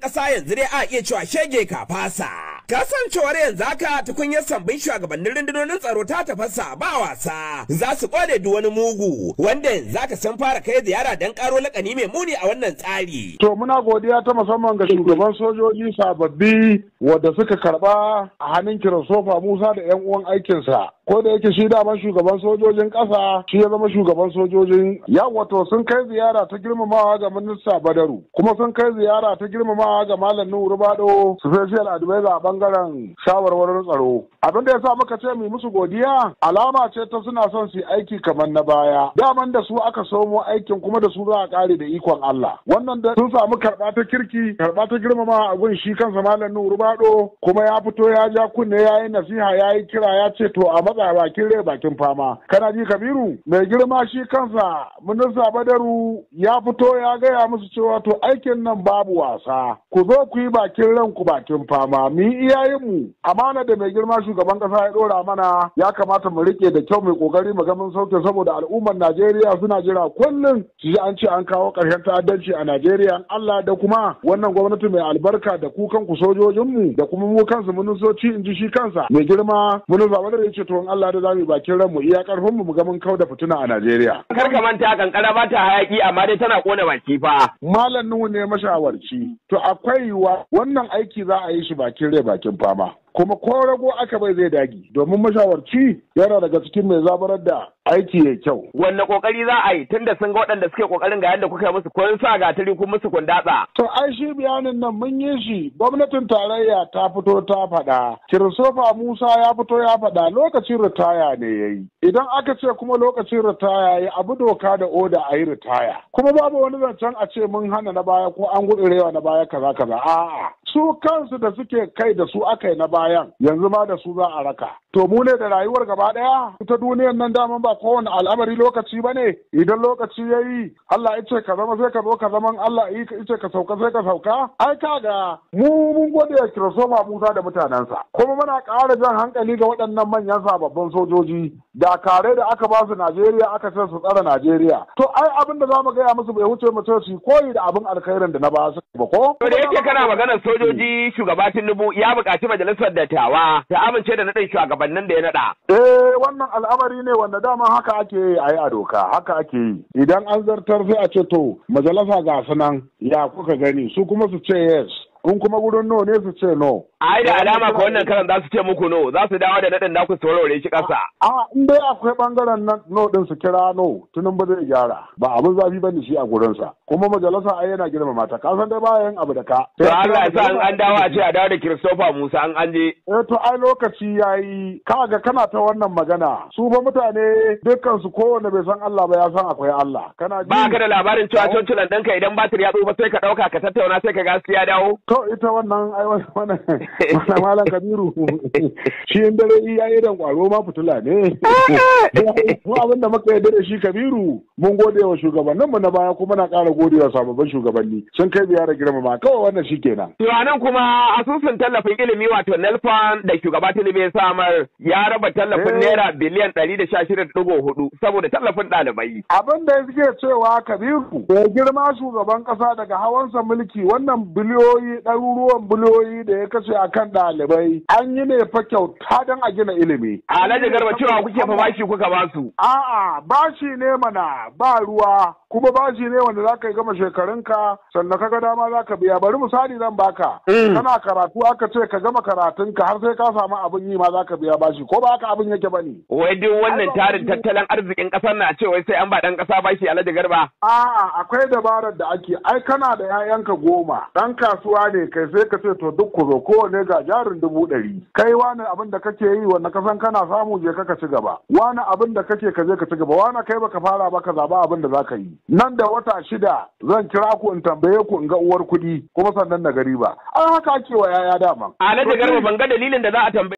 Ƙasa yanzu dai a iya cewa shege ka fasa. Kasancewar yanzu haka tukunyar sabbin shugabannin rundunonin tsaro ta tafasa ba wasa. Za su kone duk wani mugu wanda yanzu haka sun fara kai ziyara don karo lakani mai muni a wannan tsari. To muna godiya ta musamman ga shugaban sojoji sababbi wadda suka karba a hannun Kiristofa Musa da 'yan uwan aikinsa. Ko da yake shi daman shugaban sojojin ƙasa shi ya zama shugaban sojojin ya wato sun kai ziyara ta girmamawa ga minista Badaru kuma sun kai ziyara ta girmamawa ga Malam Nuhu Rubado special advisor a bangaren shawarwarin tsaro. Abin da ya sa muka ce mu musu godiya alama ce ta suna son su yi aiki kamar na baya. Daman da su aka somo aikin kuma da su za a kare da ikon Allah. Wannan da sun samu karɓa ta kirki karɓa ta girmamawa a gun shi kansa Malam Nuhu Rubado kuma ya fito ya ja kunne ya yi nasiha ya yi kira ya ce to a matsa bakin rai bakin fama. Kana ji Kabiru mai girma shi kansa minista Badaru ya fito ya gaya musu cewa to aikin nan babu wasa ku zo ku yi bakin ranku bakin fama mu yi iyayenmu amana da mai girma shugaban kasa ya dora mana ya kamata mu rike da kyau mai kokari mu ga mun sauke saboda al'ummar Najeriya suna jira kullum su ji an ce an kawo ƙarshen ta'addanci a Najeriya Allah da kuma wannan gwamnati mai albarka da ku kanku sojojinmu da kuma mu kansu ministoci in ji shi kansa mai girma minista Badaru ya ce to in Allah da zamu yi bakin ranmu iya karfin mu ga mun kauda fitina a Najeriya. Kar ka manta kankara ba ta hayaki amma dai tana kona baki fa. Malam Nuhu ne mashawarci. To akwai yiwuwa wannan aiki za a yi shi bakin rai bakin fama. Kuma ko rago aka bai zai dagi domin mashawarci yana daga cikin mai zabarar da aiki ya kyau. Wanne kokari za a yi tunda sun ga waɗanda suke kokarin ga yadda kuka yi musu kun sa gatari kun musu kundatsa. To ai shi bayanin nan mun yi shi gwamnatin tarayya ta fito ta faɗa. Kiristofa Musa ya fito ya faɗa lokacin ritaya ne ya yi. Idan aka ce kuma lokacin ritaya ya abu doka da oda a yi ritaya. Kuma babu wani zancen a ce mun hana na baya ko an gudurewa na baya kaza kaza. A'a su kansu da suke kai da su aka yi na bayan yanzu ma da su za a raka. To mu ne da rayuwar gaba ɗaya ita duniyar nan daman ba kowane al'amari lokaci ba ne idan lokaci ya yi Allah ya ce ka zama sai ka zo ka zaman Allah ya ce ka sauka sai ka sauka ai kaga mu mun gode wa Kiristofa Musa da mutanensa kuma muna ƙara jan hankali ga waɗannan manyan sababbin sojoji dakare da aka ba su Najeriya aka ce su tsara Najeriya to ai abin da zamu gaya musu bai wuce mu ce su koyi da abin alkhairin da na ba su ba ko To da yake kana maganar sojoji shugaba Tinubu ya buƙaci majalisar dattawa ta amince da naɗin shugabannin da ya naɗa. Eh wannan al'amari ne wanda dama haka ake yi a yi a doka haka ake yi idan an zartar sai a ce to majalisa ga su nan ya kuka gani su kuma su ce yes in kuma wurin no ne su ce no. Ai da alama ko wannan karan za su ce muku no za su dawo da naɗin naku su warware shi ƙasa. A in dai akwai bangaren nan no din su kira no tunan ba zai gyara ba abin zafi bane shi a gurinsa kuma majalisa ai yana girmama ta ka san dai bayan abu da ka. To Allah ya sa an dawo a ce a dawo da Christopher Musa an an je. Eh to ai lokaci yayi kaga kana ta wannan magana su fa mutane dukkan su kowanne bai san Allah ba ya san akwai Allah. Kana ji. Ba ka da labarin cewa cocilan ɗinka idan batir ya tsufa sai ka ɗauka ka tattauna sai ka gaskiya dawo. To ita wannan ai wannan wannan malam Kabiru shi in dare iya idan kwaro ma fitila ne. Mu abin da muka yarda da shi Kabiru mun gode wa shugabannin mu na baya kuma na ƙara gode wa sababbin shugabanni sun kai ziyara girmama kawai wannan shi kenan. To nan kuma asusun tallafin ilimi wato Nelfon da shugaba Tinubu ya samar ya raba tallafin naira biliyan 116.4 saboda tallafin ɗalibai. Abin da suke cewa Kabiru ya girma shugaban ƙasa daga hawansa mulki wannan biliyoyi ɗaruruwan biliyoyi da ya kashe a kan ɗalibai an yi ne fa kyauta don a gina ilimi. Alhaji Garba cewa kuke fa bashi kuka ba su. A'a bashi ne mana ba ruwa kuma bashi ne wanda za ka yi gama shekarunka sannan ka ga dama za ka biya bari misali zan baka. Kana karatu aka ce ka gama karatunka har sai ka samu abin yi ma za ka biya bashi ko ba haka abin yake ba ne. Wai duk wannan tarin tattalin arzikin ƙasar na ce wai sai an ba ɗan ƙasa bashi Alhaji Garba. A'a akwai dabarar da ake ai kana da 'ya'yanka goma ɗan kasuwa ne kai sai ka ce to duk ku zo kowane ga jarin 100,000 kai wani abin da kake yi wanda ka san kana samu je ka ci gaba wani abin da kake ka je ka ci gaba wani kai baka fara ba ka zaba abin da zaka yi nan da wata 6 zan kira ku in tambaye ku in ga uwar kuɗi kuma sannan na gari ba ai haka ake wa yaya dama. Alhaji Garba ban ga dalilin da za a tambaye